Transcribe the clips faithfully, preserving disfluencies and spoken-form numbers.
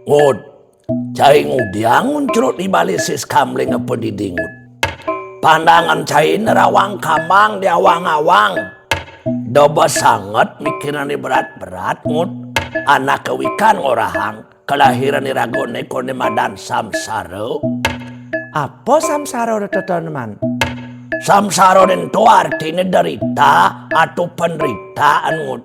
Ngut, cai ngudiang nguncruk di balisis kamling apa didi, Ngut? Pandangan cai nerawang kamang di awang-awang. Doba sanget mikiran di berat-berat, Ngut. Anak kewikan ngorahang kelahiran di ragone kone madan samsara. Apa samsara, Retoton, Man? Samsara nento artine derita atau penderitaan, Ngut.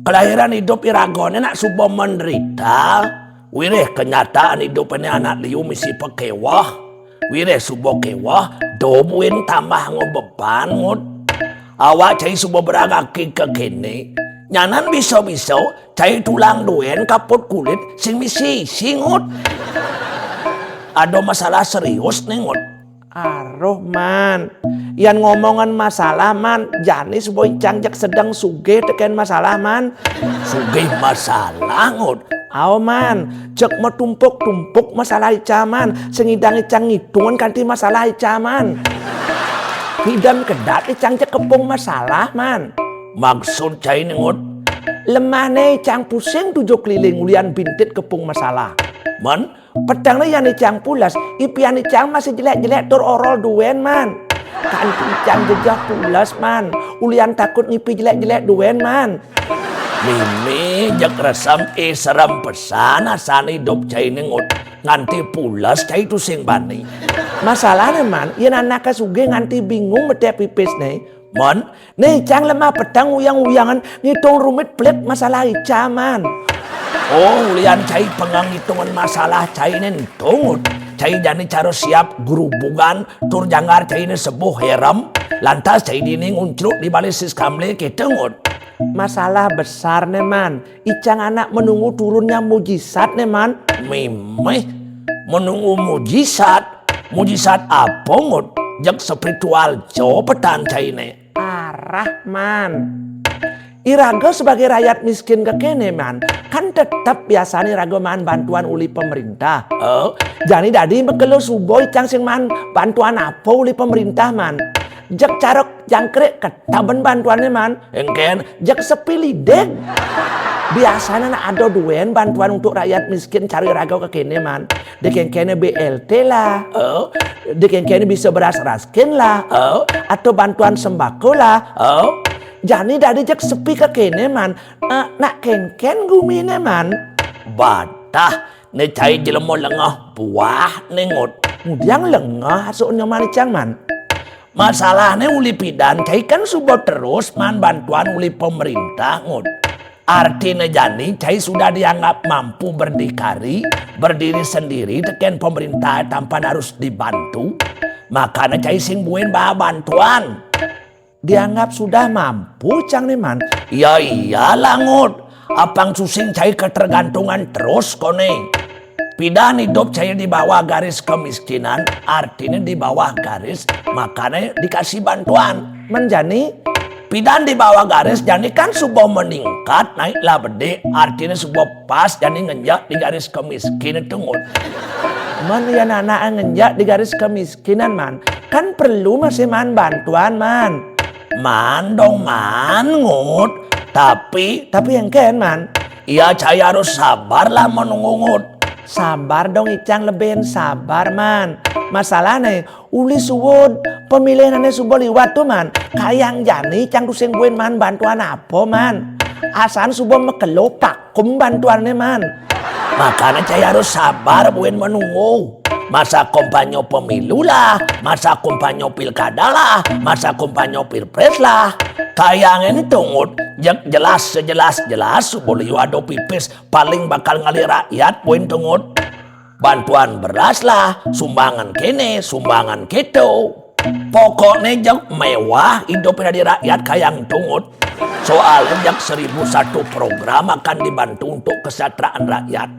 Kelahiran idup iragone nak suba menderita, wireh kenyataan idup ene anak liu misi pakewah, wireh suba kewah, do buin tambah ngebeban, Ngut. Awak cai suba beragaki ke kene, nyanan bisa-bisa cai tulang duen kaput kulit sing misi isi, Ngut. Ada masalah serius ne, Ngut. Aroh, Man. Yan ngomongan masalah, Man, jani suba icang jeg sedeng sugih teken masalah, Man. Sugih masalah, Ngut? Ao, Man. Jeg matumpuk-tumpuk masalah ica, Man. Sing ngidang icang ngitungan kanti masalah ica, Man. Ngidang kedat icang jeg kepung masalah, Man. Maksud cai ne, Ngut? Lemahne icang pusing tujuh keliling ulian bintit kepung masalah. Man, petengne yan icang pules, ipian icang masih jelek-jelek tur orol duen, Man. Kanti icang jejeh pules, Man. Ulian takut ngipi jelek-jelek duen, Man. Mimih, jeg resem, eh, serem pesan asane idup cai ne, Ngut. Nganti pules cai tusing bani. Masalahne, Man, yan anake sugih nganti bingung metek pipisne. Man, ne icang lemah peteng uyang-uyangan ngitung rumit pelit masalah ica, Man. Oh, ulian cai pengang ngitungan masalah cai ne ento, Ngut. Cai jani cara siap grubugan tur janggar cai ne sebuh herem, lantas cai dini nguncruk di balisis kamling kete, Ngut. Masalah besar ne, Man. Icang anak menunggu turunnya mujizat ne, Man. Mimih, menunggu mujizat? Mujizat apa, Ngut? Jeg spiritual jo petan cai ne. Arah, Man. Iraga sebagai rakyat miskin kekene, Man, kan tetep biasane iraga maan bantuan uli pemerintah. Oh. Jani dadi makelo suba icang sing maan bantuan apa uli pemerintah, Man? Jeg carok jangkrik ketaben bantuanne, Man. Engken? Jeg sepi lidik. Biasane nak ada duen bantuan untuk rakyat miskin cara iraga kekene, Man. Dikengkene B L T lah. Oh. Dikengkene bisa beras raskin lah. Oh. Atau bantuan sembako lah. Oh. Jani dadi jeg sepi kekene, Man. Eh, nak kengken gumine, Man. Batah, ne cai jelema lengeh buah ne, Ngut. Ngudiang lengeh asuk nyaman icang, Man? Masalahne uli pidan cai kan suba terus maan bantuan uli pemerintah, Ngut. Artine jani cai sudah dianggap mampu berdikari, berdiri sendiri teken pemerintah tanpa harus dibantu. Makane cai sing buin baa bantuan. Dianggap sudah mampu, cang ne, Man? Ya iyalah, Ngut. Apang susing cai ketergantungan terus kone. Pidan idup cai di bawah garis kemiskinan, artine di bawah garis, makane dikasih bantuan. Men jani? Pidan di bawah garis jani kan suba meningkat, naiklah bedik, artine suba pas jani ngenjak di garis kemiskinan tu, Ngut. Men yan anake ngenjak di garis kemiskinan, Man, kan perlu masih maan bantuan, Man. Maan dong, maan, Ngut. Tapi, tapi engken, Man. Ya, cai harus sabar lah menunggu, Ngut. Sabar dong, icang lebihin sabar, Man. Masalahne, uli suud, pemilihanne suba liwat tu, Man. Kayang jani icang tusing buin maan bantuan apa, Man. Asan suba makelo pakum bantuanne, Man. Makane cai harus sabar buin menunggu. Masa kampanye pemilu lah, masa kampanye pilkada lah, masa kampanye pilpres lah. Kayang ento, Ngut, jeg jelas sejelas-jelas suba liu ada pipis paling bakal ngalih rakyat buin tu, Ngut. Bantuan beras lah, sumbangan kene, sumbangan keto. Pokokne jeg mewah idup dadi rakyat kayang tu, Ngut. Soalne jeg seribu satu program akan dibantu untuk kesejahteraan rakyat.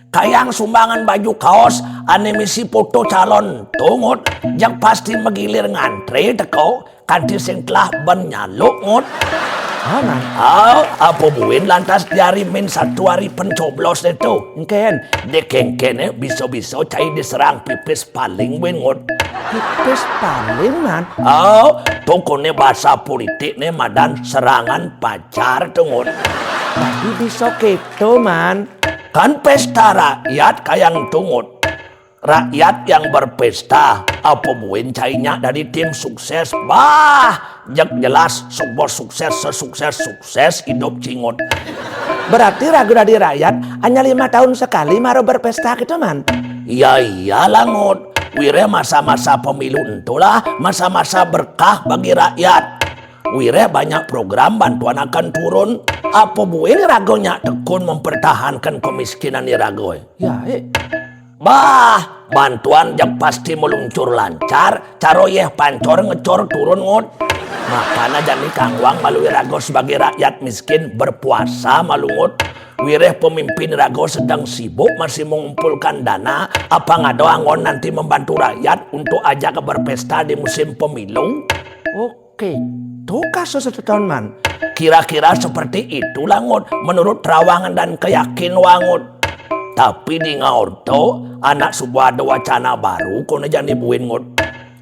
Kayang sumbangan baju kaos ane misi foto calon tu, Ngut, jeg pasti magilir ngantre teko. Kanti sing telah ben nyaluk, Ngut. Ah, Man. Ah, apa buin lantas di hari min satu hari pencoblos itu? Engken. Dikengkene bisa-bisa cai diserang pipis paling buin, Ngut. Pipis paling, Man? Ah, tu kone bahasa politikne madan serangan pajar tu, Ngut. Dadi bisa keto, Man. Kan pesta rakyat kayang tungut. Rakyat yang berpesta, apa buin cainya dari tim sukses? Bah, jeg jelas sebuah sukses, sesukses sukses hidup cingut. Berarti ragu dari rakyat hanya lima tahun sekali maro berpesta gitu, Man? Ya iyalah, Ngut. Wireh masa-masa pemilu entulah masa-masa berkah bagi rakyat. Wireh banyak program bantuan akan turun. Apa buin ragonya tekun mempertahankan kemiskinan di ragoe? Ya, eh. Bah, bantuan jag pasti meluncur lancar, caro yeh pancor ngecor turun, Ngut. Makana jani kangwang malu irago sebagai rakyat miskin berpuasa malu, Ngut. Wireh pemimpin rago sedang sibuk masih mengumpulkan dana, apa ngado anggon nanti membantu rakyat untuk ajak berpesta di musim pemilu? Oke, tuh kasus teton, Man. Kira-kira seperti itulah, Ngut, menurut terawangan dan keyakin wangut. Tapi di ngaorto, anak suba ada wacana baru, kone jani buin, Ngut.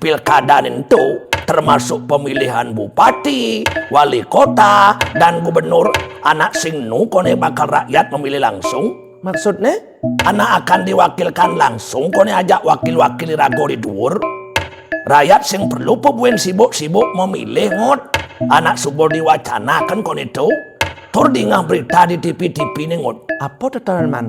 Pilkada nintu, termasuk pemilihan bupati, wali kota, dan gubernur, anak sing nu kone bakal rakyat memilih langsung. Maksudnya? Anak akan diwakilkan langsung kone ajak wakil-wakil irago di duur. Rakyat sing perlu pebuin sibuk-sibuk memilih, Ngut. Anak suba diwacanakan kone tu. Tur dingeh berita di T V-T V ne, Ngut. Apa teton, Man?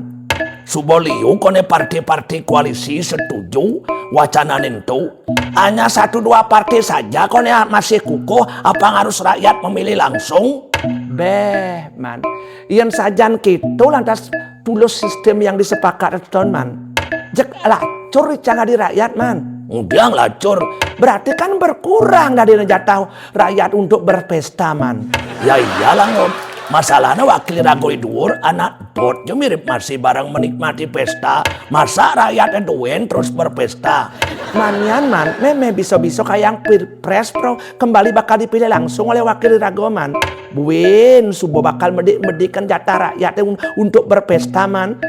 Suba liu kone partai-partai koalisi setuju wacana nintu. Hanya satu dua partai saja kone masih kukuh apa harus rakyat memilih langsung. Beh, Man. Yen sajan gitu lantas tulus sistem yang disepakat teton, Man. Jeg lacur icang adi rakyat, Man. Ngudiang lacur. Berarti kan berkurang dari jatah rakyat untuk berpesta, Man. Ya iyalah, Ngut. Masalahnya wakil irago di duur anak dot jo mirip masih barang menikmati pesta. Masa rakyatnya duen terus berpesta? Manian, Man, meh bisa-bisa kayang pilpres pro kembali bakal dipilih langsung oleh wakil irago, Man. Buin suba bakal medik-medikan jatah rakyatnya un- untuk berpesta, Man.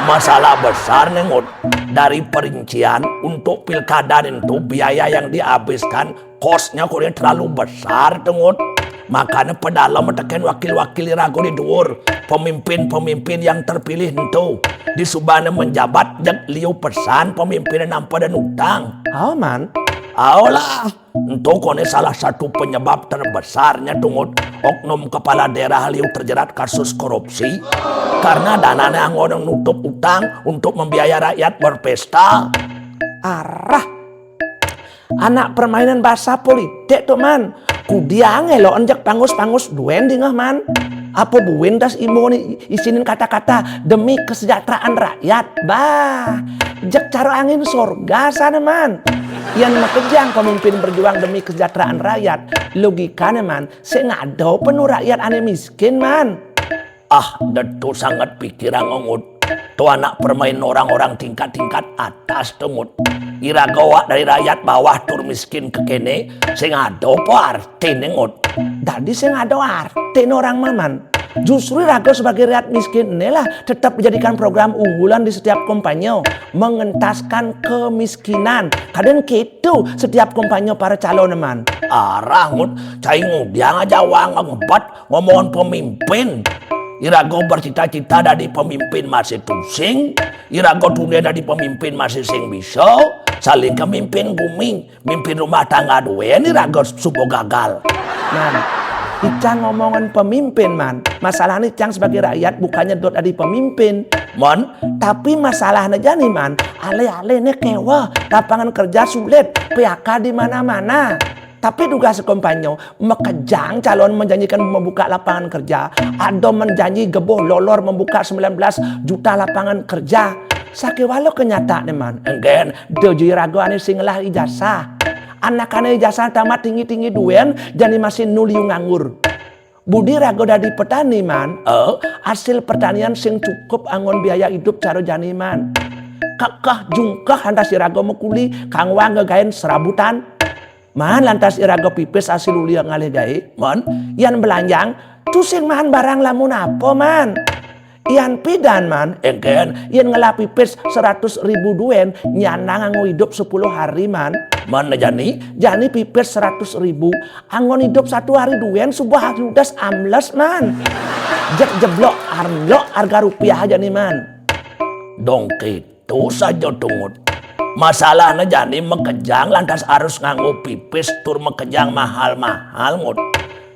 Masalah besar ne, Ngut. Dari perincian untuk pilkada nintu biaya yang dihabiskan, kosnya kone terlalu besar tu, Ngut. Makanya pedalem teken wakil-wakil irago di duur, pemimpin-pemimpin yang terpilih entu. Di subane menjabat jeg liu pesan pemimpin nampa den utang. Aman. Aolah, entu kone salah satu penyebab terbesarnya tu, Ngut, oknum kepala daerah liu terjerat kasus korupsi. Karena danane anggon nutup utang untuk membiayai rakyat berpesta. Arah. Anak permainan bahasa politik tu, Man. Kudiang elokan jeg pangus-pangus duen dingeh, Man. Apa buin das imbon isinin kata-kata demi kesejahteraan rakyat? Bah, jeg caro angin sorga sane, Man. Yen makejang pemimpin berjuang demi kesejahteraan rakyat, logikane, Man, sing ada penuh rakyat ane miskin, Man. Ah, detu sanget pikirang, Ngut. Tu anak permain orang-orang tingkat-tingkat atas tu, Ngut. Irago wak dari rakyat bawah tur miskin kekene, sing ada apa artine, Ngut? Dadi sing ada artine orang, Man. Justru irago sebagai rakyat miskin inilah tetap dijadikan program unggulan di setiap kampanye, mengentaskan kemiskinan. Kadang gitu setiap kampanye para calon, Man. Arah, Ngut, cai ngudiang aja wang ngebet ngomongan pemimpin. Irago bercita-cita dadi pemimpin masih tusing, irago tune dadi pemimpin masih sing bisa, saling kemimpin gumi, mimpin rumah tangga duen irago suba gagal. Man, icang ngomongan pemimpin, Man. Masalahnya icang sebagai rakyat bukannya dot dadi pemimpin. Man, tapi masalahnya jani, Man, alih-alih ne keweh, lapangan kerja sulit, P H K di mana-mana. Tapi dugas kampanye, makejang calon menjanjikan membuka lapangan kerja, ada menjanji geboh lolor membuka sembilan belas juta lapangan kerja. Sakewala kenyataane, Man. Engken, da jo irago ane sing ngelah ijazah. Anakane ijazah tamat tinggi-tinggi duen, jani masih nu liu nganggur. Budi irago dadi petani, Man. Eh? Hasil pertanian sing cukup anggon biaya hidup caro jani, Man. Kekeh jungkeh lantas irago makuli, kangwang gegaen serabutan. Man, lantas irago pipis hasil uli ngalih gae. Man, yen belanjang, tusing maan barang lamun apa, Man. Yan pidan, Man, engken, yen ngelah pipis seratus ribu duen, nyanang anggo idup sepuluh hari, Man. Man, jani, jani pipis seratus ribu, anggon idup satu hari duen, suba ludes ambles, Man. Jeg jeblok armlok harga rupiah jani, Man. Dong kitu saja to, Ngut. Masalahné jani makejang lantas harus nganggo pipis tur makejang mahal-mahal, Ngut.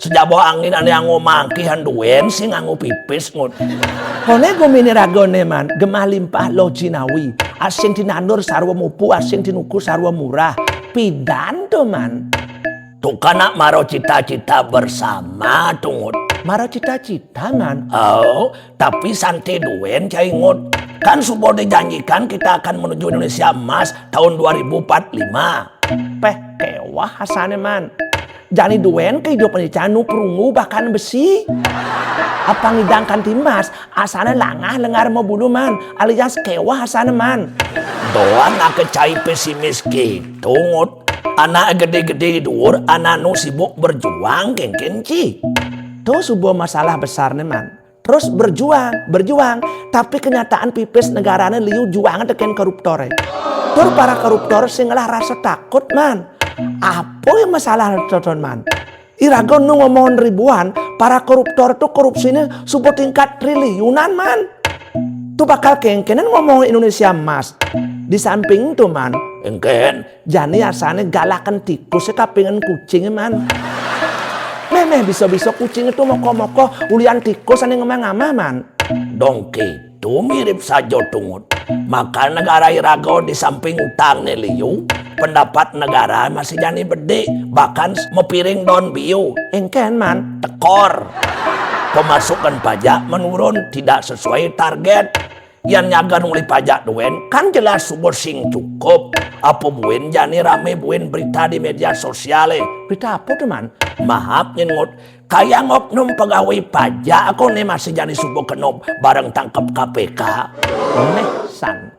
Sejaba angin ané anggo mangkihan duén sing nganggo pipis, Ngut. Koné guminé ragané, Man, gemah limpah loh jinawi, asing tinandur sarwa mupu, asing tinuku sarwa murah. Pidan to, Man? To kan nak mara cita-cita bersama to, Ngut. Mara cita-cita, Man? Oh, tapi santé duén cai, Ngut. Kan suba dijanjikan kita akan menuju Indonesia Emas tahun dua ribu empat lima. Péh, kéweh asané, Man. Jani duén kahidupan cai nu perunggu bahkan besi. Apa ngidang kanti emas, asané langah lengar mabulu, Man, alias kéweh asané, Man. Doang aké cai pésimis kitu, Ngut. Anak gedé-gedé duur, anak nu sibuk berjuang kéngkén ci. To suba masalah besarné, Man. Terus berjuang, berjuang, tapi kenyataan pipis negarané liu juang tekén koruptoré. Tur para koruptor sing ngelah rasa takut, Man. Apa yang masalah, Toton, Man? Iraga nu ngomong ribuan, para koruptor to korupsiné suba tingkat triliunan, Man. To bakal kéngkénan ngomong Indonesia Emas. Di samping to, Man, éngkén, jani asané galakan tikus kapingin kucing, Man. Méh-méh bisa-bisa kucing to moko-moko ulian tikus ané ngamah-ngamah, Man. Dong kitu mirip saja to, Ngut. Maka negara iraga di samping utangné liu, pendapat negara masih jani bedik, bahkan mapiring don biu. Éngkén, Man? Tekor. Pemasukan pajak menurun, tidak sesuai target. Yan nyaga nulih pajak duén, kan jelas suba sing cukup. Apa buin jani ramé buin berita di media sosial, é? Berita apa to, Man? Maaf, nyén, Ngut. Kayang oknum pegawai pajak koné masih jani suba kena bareng tangkep K P K. Méh san.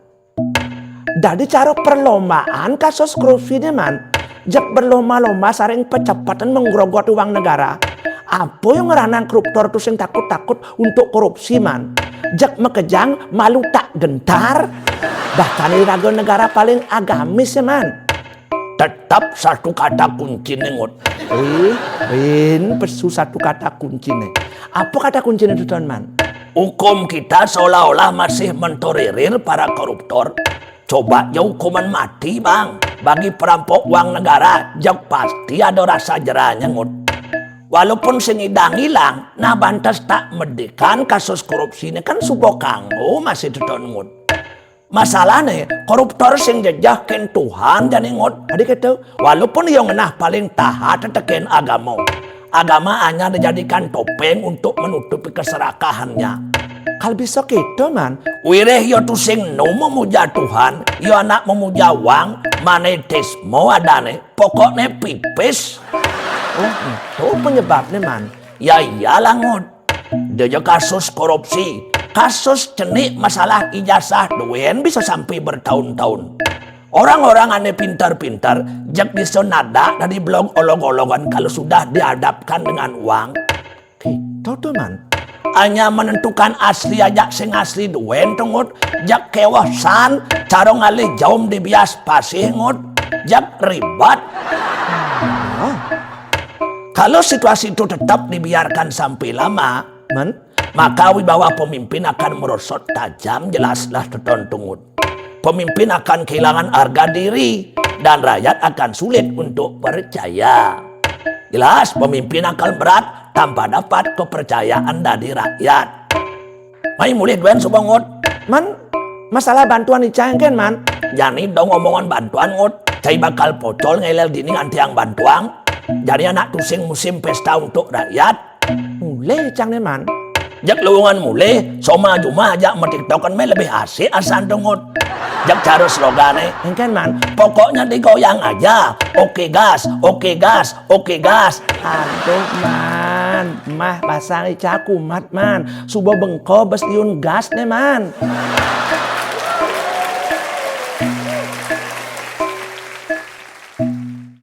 Dadi cara perlombaan kasus korupsiné, Man. Jeg berlomba-lomba sareng pecepetan menggrogot uang negara. Apa yang ngeranang koruptor to sing takut-takut untuk korupsi, Man? Jeg makejang malu tak gentar. Bahkan iraga negara paling agamis, ya, Man. Tetap satu kata kunciné, Ngut. Wih, Win, pesu satu kata kunciné. Apa kata kunciné, Toton, Man? Hukum kita seolah-olah masih mentolerir para koruptor. Coba ja hukuman mati, Bang, bagi perampok uang negara, jeg pasti ada rasa jerahnya, Ngut. Walaupun sing ngidang ilang, nah, bantes tak medikan kasus korupsiné kan suba kanggo masih, Toton, Ngut. Masalahné, koruptor sing jejeh kén Tuhan jani, Ngut. Adi kéto, walaupun ia ngenah paling taat tekén agama. Agama hanya dijadikan topeng untuk menutupi keserakahannya. Kal bisa kéto, Man? Wiréh ia tusing nu memuja Tuhan, ia anak memuja uang, manétisme adané, pokokné pipis. Oh, itu penyebabné, Man. Ya iyalah, Ngut. Dia ja kasus korupsi, kasus cenik masalah ijazah duén bisa sampai bertahun-tahun. Orang-orang ané pinter-pinter, jeg bisa nadak dari blog olog-ologan kalau sudah dihadapkan dengan uang. Kéto to, Man. Hanya menentukan asli aja sing asli duén to, Ngut. Jeg kéweh san, cara ngalih jaum di bias pasih, Ngut. Jeg ribet. Kalau situasi itu tetap dibiarkan sampai lama, Man, maka wibawa pemimpin akan merosot tajam, jelaslah, Toton, Ngut. Pemimpin akan kehilangan harga diri dan rakyat akan sulit untuk percaya. Jelas, pemimpin akan berat tanpa dapat kepercayaan dari rakyat. Mai mulih duén suba, Ngut. Man, masalah bantuan ica éngkén, Man? Jani dong omongan bantuan, Ngut. Cai bakal pocol ngelél dini ngantiang bantuan. Jani anak tusing musim pesta untuk rakyat. Mulih cang né, Man. Jeg luungan mulih, soma jumah aja matiktokan méh lebih asik asan to, Ngut. Jeg cara slogané. Éngkén, Man? Pokoknya digoyang aja. Oke gas, oke gas, oke gas. Aduh, Man. Mah pasang ica kumat, Man. Suba bengko bes liun gas né, Man.